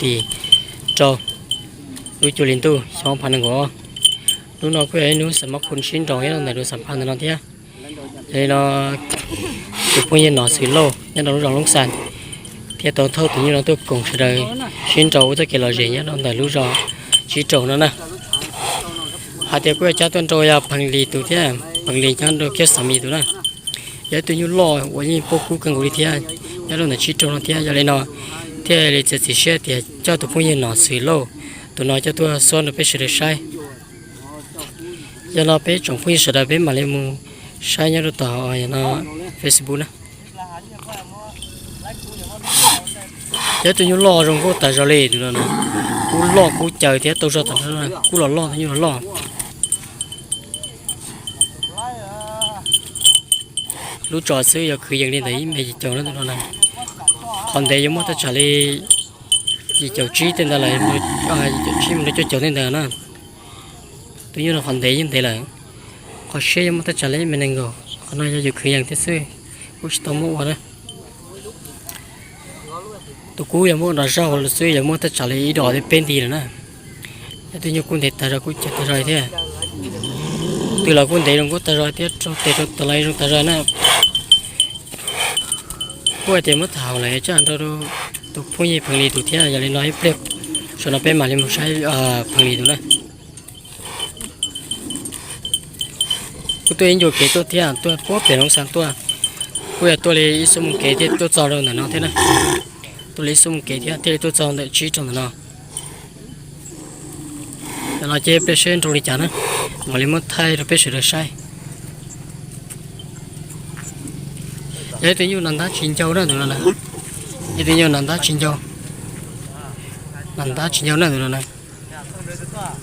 Kis rau lub cuaj hli ntuj xyoo ob phav nees nkaum. Hnub no kuj yog ib hnub xam mab khun sib nraus nyob rau ntawm lub xam phaj ntawm no thiab. Yog li no tus phooj ywg Nom Xwm Lauj nyob rau lub zos Loob Xas thiaj tau thauj tus nyuj no tuaj koom sawv daws sib nraus ua txoj kev lom zem nyob rau ntawm lub zos Tsib Raug no na. Hais tias kuj yog cab tuaj nrau yog Pheej Lis tus thiab, Pheej Lis nyob rau kiab Xam Mis tus na. Yog ib tug nyuj loj uas yeej paub kub kawg nkaus li thiab, nyob rau ntawm Tsib Raug no thiab. Yog li no thiaj li txiav txim siab tias coj tus phooj ywg Nom Xwm Lauj tus no coj tuaj xuab rau peb sawv daws saib. Yog no peb tsoom phooj ywg sawv daws peb mam li mus saib nyob rau tom no Facebook na. Yog ib tug nyuj loj zoo nkauj tas zog li tus no, kub loj kub caws thiab tau zog tas zog, kub los loj nyuj los loj. Lub tso xwb yog khwv yees li ntawm ib mev yim caum na tus no na. Qhov ntev yuav muaj thaj tsam li yim caum tsib tej ntawd lawm, yim caum tsib mus rau cuaj caum tej ntawd na. Tus nyuj no qhov ntev yeej ntev lawm, qhov siab yuav muaj thaj tsam li ib mev nees nkaum, qhov no yog yus khwv yees thiab xwb, kuj tsis tau muab ua na. Tus kub yog muab nrog zaug los xwb yuav muaj thaj tsam li ib dos thiab peb nti lawm na. Yog tus nyuj kub ntev tas zog kub caws tas zog li thiab. Twg los kuj ntev zoo nkauj tas zog thiab raug tes raug taw los zoo tas zog na. Kuj hais tias muab tham hauv lawm tsam nrog rau tus phooj ywg Pheej Lis tus thiab. Yog li no ib pliag saum no peb mam li mus saib Pheej Lis tus na. Kuj tuaj ib ncua kev tuaj thiab, tuaj puag pem Loob Xas tuaj, kuj yog tuaj li ib xuab moos kev thiaj tuaj txog rau ntawm no thiab na. Tuaj li ib xuab moos kev thiab thiaj li tuaj txog ntawm Tsib Raug ntawm no. Ntawm no ces peb seb nrau li cas na, mam li muab thaij rau peb sawv daws saib. Yog ib tug nyuj nas ntab tsis ncau na tus no na, ib tug nyuj nas ntab tsis ncau, nas ntab tsis ncau na tus no na.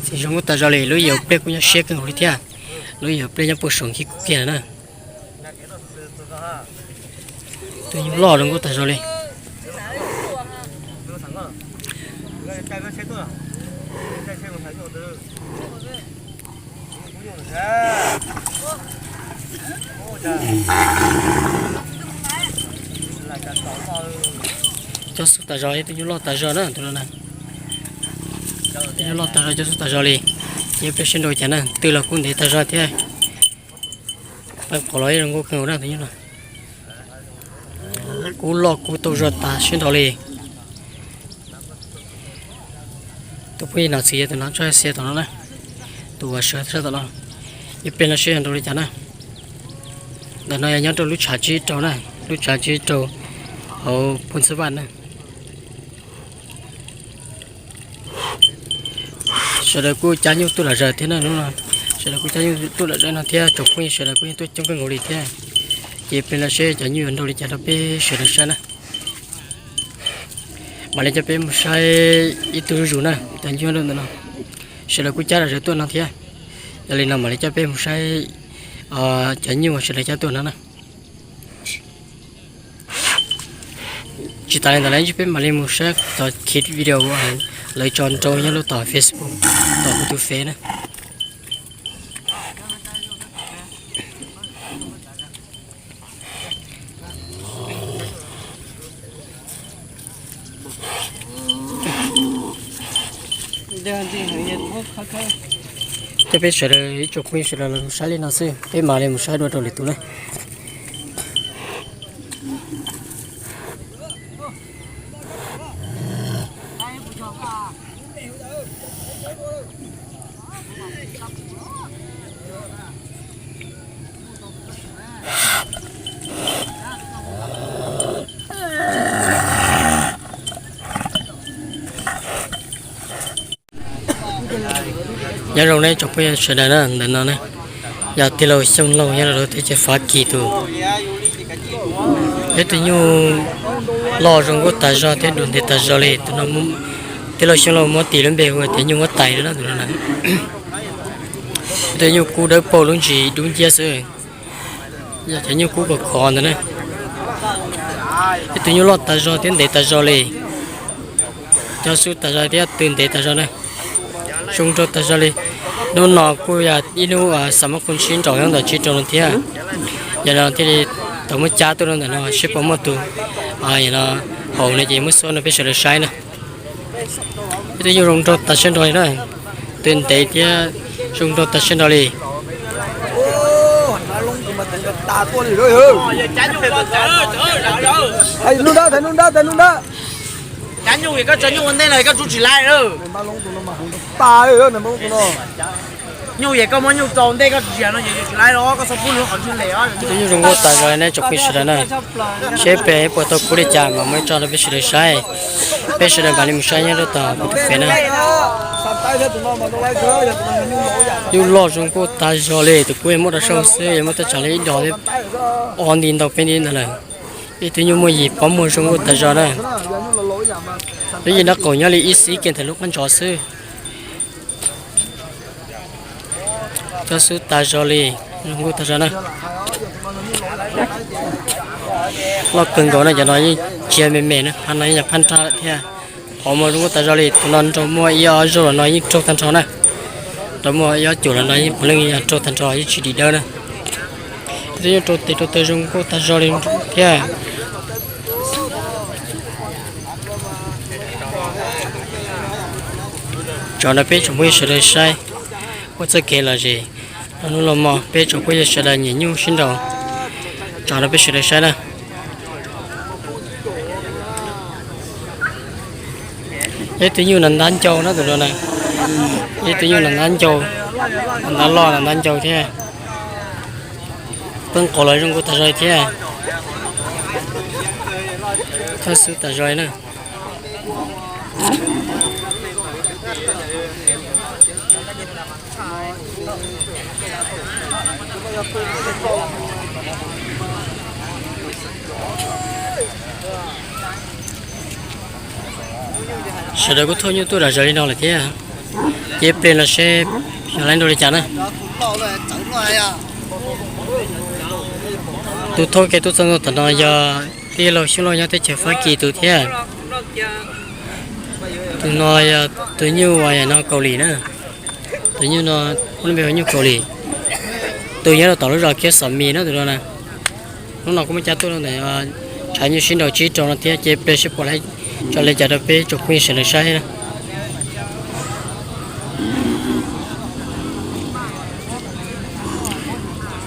Txiv zoo nkauj tas zog li, lub yaus pliaj kuj nyob siab kawg nkaus li thiab, lub yaus pliaj nyob puag saum nkhib kub kiag na. Tus nyuj loj zoo nkauj tas zog li. Cov xub tas zog, ib tug nyuj loj tas zog na tus no na. Tus nyuj loj tas zog, cov xub tas zog li. Ces peb seb nrau cas na, twg los kuj ntev tas zog thiab. Peb qhov los ib zoo nkauj kawg na tus nyuj no. Kub loj kub tau zog tas siab nrho li. Tus phooj ywg Nom Xwm yog tus no tso xia tom no na, tus uas sawv sab tom no. Ib pliag no seb yog nrau li cas na. Ntawm no yog nyob rau lub tshav Tsib Raug na, lub tshav Tsib Raug hauv Phoos Xab Vaj na. Sawv daws kuj cab nyuj tuaj lom zem thiab na, sawv daws kuj cab nyuj tuaj lom zem no thiab, tsoom phooj ywg sawv daws kuj yeej tuaj coob kawg nkaus li thiab. Ces peb los seb cov nyuj yuav nrau li cas rau peb sawv daws saib na. Mam li coj peb mus saib ib tug zuj zus na, cov nyuj ntawm no. Sawv daws kuj cab lom zem tuaj no thiab. Yog li no mam li coj peb mus saib cov nyuj uas sawv daws cab tuaj no na. Tsis tas li ntawd lawm, peb mam li mus saib tom khiv video lawv tso nrau nyob rau tom Facebook, tom kuv tus Face na. Coj peb sawv daws ib tsoom phooj ywg sawv daws los saib li no xwb, peb mam li mus saib dua rau lwm tus na. Nyob zoo nej tsoom phooj ywg sawv daws na, ntawm no na yog tij laug Xyooj Lauj nyob rau teb chaws Fab Kis tus. Yog tus nyuj loj zoo nkauj tas zog thiab dua ntev tas zog li tus no. Tij laug Xyooj Lauj muab tis lub npe hu tias nyuj huab tais na tus no na. Tus nyuj kub dawb paug lub ntsis dub nciab xwb. Yog cov nyuj kub khov khov ntawd na. Ib tug nyuj loj tas zog thiab ntev tas zog li. Cov xub tas zog thiab tw ntev tas zog na. Zoo nraug tas zog li. Hnub no kuj yog ib hnub xam mab khun sib nraus nyob ntawm Tsib Raug no thiab. Yog no thiaj li tau muab cab tuaj rau ntawm no seb puas muaj tus haum no ces muab xuab no peb sawv daws saib na. Twb nyuj zoo nraug tas siab nrho li na, twb ntev thiab zoo nraug tas siab nrho li. Nyuj es koj muab nyuj rau ntej koj tsis tsis laib no, koj txhob pub nws qhov ntswg lem. Twb nyuj zoo nkauj tas zog li na tsoom phooj ywg sawv daws na, seb peb puas tau kub li cas mas muab tso rau peb sawv daws saib. Peb sawv daws mam li mus saib nyob rau tom kuv tus fev na. Nyuj loj zoo nkauj tas zog li, tus kub muab rau saum xwb, yuav muaj tej tsam li ib dos thiab, ob nti ntau peb nti ntawd lawm. Ib tug nyuj muaj yim pob muag zoo nkauj tas zog na. Lub yim nraub qaum nyob li ib xib kiag ntawm lub qab ntsos xwb. Cov xub tas zog li, zoo nkauj tas zog na. Loj kawg nkaus na, cov no yeej tsis yog me me na, phab no yeej yog phab nrab lawm thiab. Qhov muag zoo nkauj tas zog li, tus no nrog muaj ib ob zaug los no yeej raug tag nrho na. Nrog muaj ib ob cum los no yeej puav leej yog raug tag nrho, yeej tsis dim dawb na. Twb nyuj rau tes rau taw zoo nkauj tas zog li thiab. Tso rau peb tsoom phooj ywg sawv daws saib, muaj txoj kev lom zem los hnub los hmo peb tsoom phooj ywg sawv daws nyiam nyuj sib nraus, tso rau peb sawv daws saib na. Ib tug nyuj nas ntab ncau na tus no na, ib tug nyuj nas ntab ncau, nas ntab loj nas ntab ncau thiab. Peb nqos los zoo nkauj tas zog thiab, thawj xwb tas zog na. Sawv daws kuj thauj nyuj tuaj dam zog li no lawm thiab, ces pliag no seb yog lab nrau li cas na. Tus thauj kev tuaj txog ntua tom no yog tij laug Xyooj Lauj nyob teb chaws Fab Kis tus thiab. Tus no yog tus nyuj uas no Kaus Lim na. Tus nyuj no, ua nyuj Kaus Lim, tus nyob rau tom lub zos Kiab Xos Mis na tus no na. Hnub no kuj muaj cab tuaj rau ntawm tshav nyuj sib nraus tsib rau no thiab, ces pliag seb puas tso li cas rau peb tsoom phooj ywg sawv daws saib na.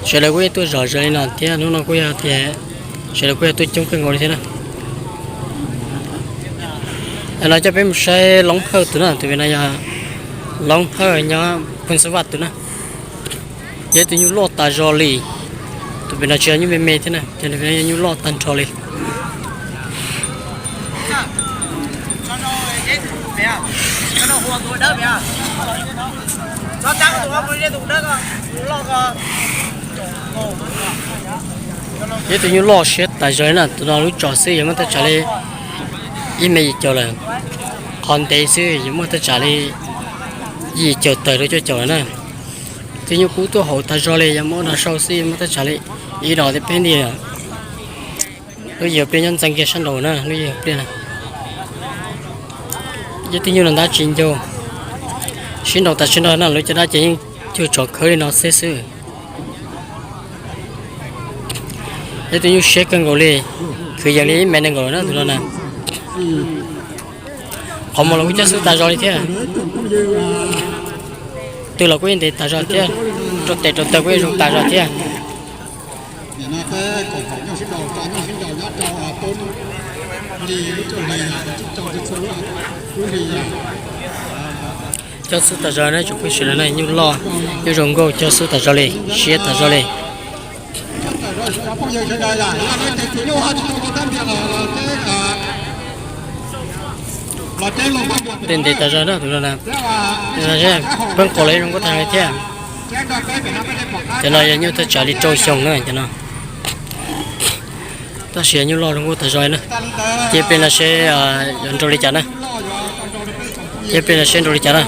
Sawv daws kuj yeej tuaj zom zaws li no thiab, hnub no kuj yog tias sawv daws kuj yog tuaj coob kawg nkaus li thiab na. No coj peb mus saib Loob Hawj tus na, tus pem no yog Loob Hawj nyob Phooj Xab Vaj tus na. Yog tus nyuj loj tas zog li, tus pem no tsis yog nyuj me me thiab na, tus pem no yog nyuj loj tag nrho li. Yog tus nyuj loj siab tas zog li na, tus no lub tsos xwb yuav muaj thaj tsam li ib me yim caum lawm, qhov ntev xwb yuav muaj thaj tsam li yim caum tawm rau cuaj caum lawm na. Tus nyuj kub tuaj hauv tas zog li, yuav muab no sau xwb yuav muaj thaj tsam li ib dos thiab peb nti lawm. Lub yawg pliag nyob ntxeev kiag sab nraud na, lub yawg pliag na. Yog tus nyuj no ntab tsis ncau, sib nraus tas sib nraus na, lub caj dab ces yeej cug tsov khawb li no xwb xwb. Yog tus nyuj siab kawg nkaus li, khwv yees li ib mev nees nkaum na tus no na. Qhov muag los kuj coj xub tas zog li thiab. Tw los kuj yeej ntev tas zog thiab, rau tes rau taw kuj yeej zoo tas zog thiab. Coj xub tas zog na, tsoom phooj ywg sawv daws na, nyuj loj, nyuj zoo nkauj, coj xub tas zog li, siab tas zog li. Tej ntev tas zog na tus no na, peb nqos los zoo nkauj tas zog li thiab. Cov no yog nyuj thaj tsam li rau xyoo na cov no. Tab sis yog nyuj loj zoo nkauj tas zog li na. Ces peb no seb yuav nrau li cas na. Ces peb no seb nrau li cas na.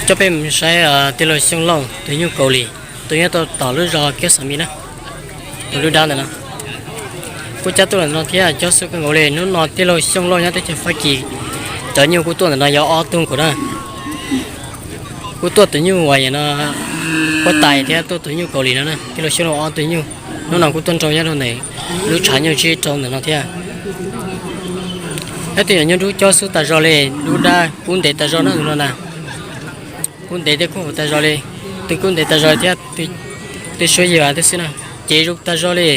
Coj peb mus saib tij laug Xyooj Lauj tus nyuj Kaus Lim, tus nyob rau tom lub zos Kiab Xos Mis na, tus lub dab ntawm no. Kuj cab tuaj ntawm no thiab, coj xub kawg nkaus li. Hnub no tij laug Xyooj Lauj nyob teb chaws Fab Kis, cov nyuj kuj tuaj ntawm no yog ob tug nkaus na. Kuj tuaj tus nyuj uas yog no, huab tais thiab tuaj tus nyuj Kaus Lim no na, tij laug Xyooj Lauj ob tug nyuj. Hnub no kuj tuaj nrau nyob rau ntawm lub tshav nyuj tsib rau ntawm no thiab. Nyob twj ywm nyuj dub cob xub tas zog li, dub dab kub ntev tas zog na tus no na. Kub ntev thiab kub huv tas zog li, twb kub ntev tas zog thiab, twb suab yig vas tib xwb na. Cev zoo tas zog li,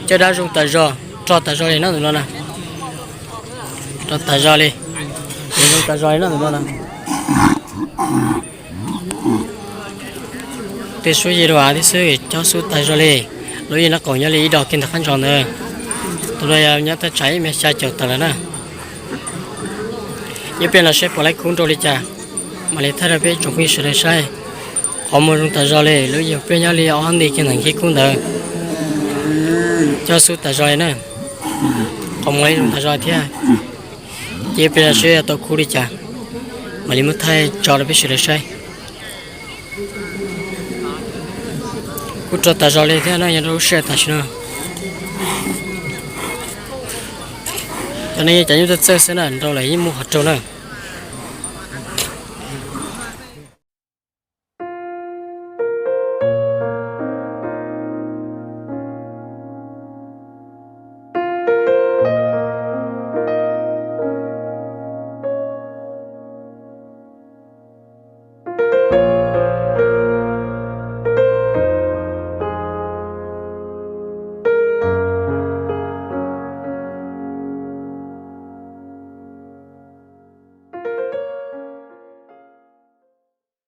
caj dab zoo tas zog, rog tas zog li no tus no na. Rog tas zog li, cev zoo tas zog li no tus no na. Twb suab yig vas tib xwb, cob xub tas zog li. Lub yig nab qaum nyob li ib dos kiag ntawm qab ntsos ntawd. Tus no yog nyob thaj tsam ib mev xya caum tawm lawm na. Nyob pliag no seb puas laib kub nrau li cas, mam li thaij rau peb tsoom phooj ywg sawv daws saib. Qhov muag zoo tas zog li, lub yig pliag nyob li ob nti kiag ntawm nkhib kub ntawd. Cob xub tas zog li na. Qhov muag zoo tas zog thiab. Ces pliag no seb tau kub li cas, mam li muab thaij tso rau peb sawv daws saib. Kuj rog tas zog li thiab no yog rau lub sij hawm tam sim no. Cov no yog cov nyuj txawj txawj xwb na, nrau lawm yeej muaj qhov raug na.